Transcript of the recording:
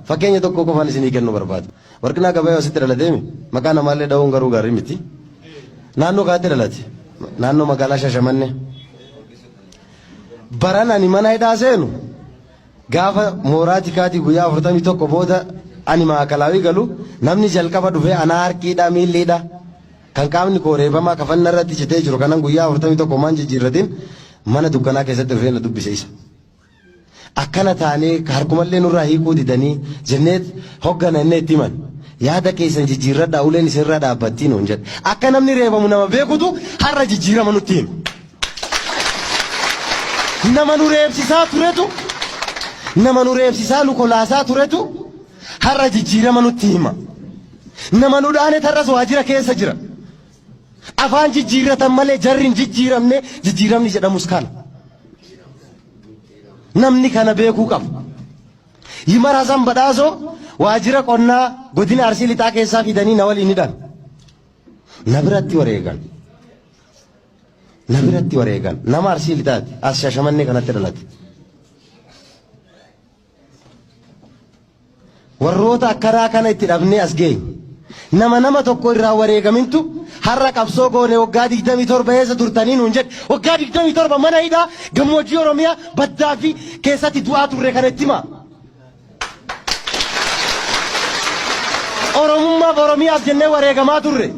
Fakkeenya tokko qofaan isinii kennuu barbaada. Warqinaa Gabayoo asitti dhalateemi. Maqaa namaallee dha'uun garuu gaarii miti. Naannoo kanatti dhalate. Naannoo magaalaa Shashamannee. Baran ani mana hidhaa seenu gaafa mooraa tikaatii guyyaa 41 booda ani maakalaawii galu namni jalqaba dhufee anaa harkiidha miilliidha kan qaamni koo reebamaa kafanna irratti citee jiru kanan guyyaa 41 maan jijjiirratin mana dukkanaa keessatti dhufee na dubbise isa. Akkana taanee harkumallee nurraa hiikuu didanii jenneet hoggana inni itti himan. Yaada keessan jijjiirradhaa uleen isinirraa dhaabbattii nuun jedhe. Akka namni reebamu nama beekutu har'a jijjiirama nutti hima. Nama nu reebsisaa turetu nama nu reebsisaa nu kolaasaa turetu har'a jijjiirama nutti hima. Nama nu dhaane har'as waajjira keessa jira. Afaan jijjiirratan malee jarri hin jijjiiramne jijjiiramni jedhamus kana. Namni kana beekuu qaba. Yimar Hasan Badhaasoo waajjira qonnaa godina Arsii Lixaa keessaa fidanii na waliin hidhan. Na biratti wareegan. Na biratti wareegan. Nama Arsii Lixaati. As Shashamannee kanatti dhalate. Warroota akkanaa kana itti dhabnee as geenye. Nama nama tokko irraa wareegamintu har'a qabsoo goone waggaa 27 eessa turtanii nuun jedhe. Waggaa 27 mana hidhaa gammoojjii Oromiyaa baddaa fi keessatti du'aa turre kana itti himaa. Oromummaaf Oromiyaaf jennee wareegamaa turre.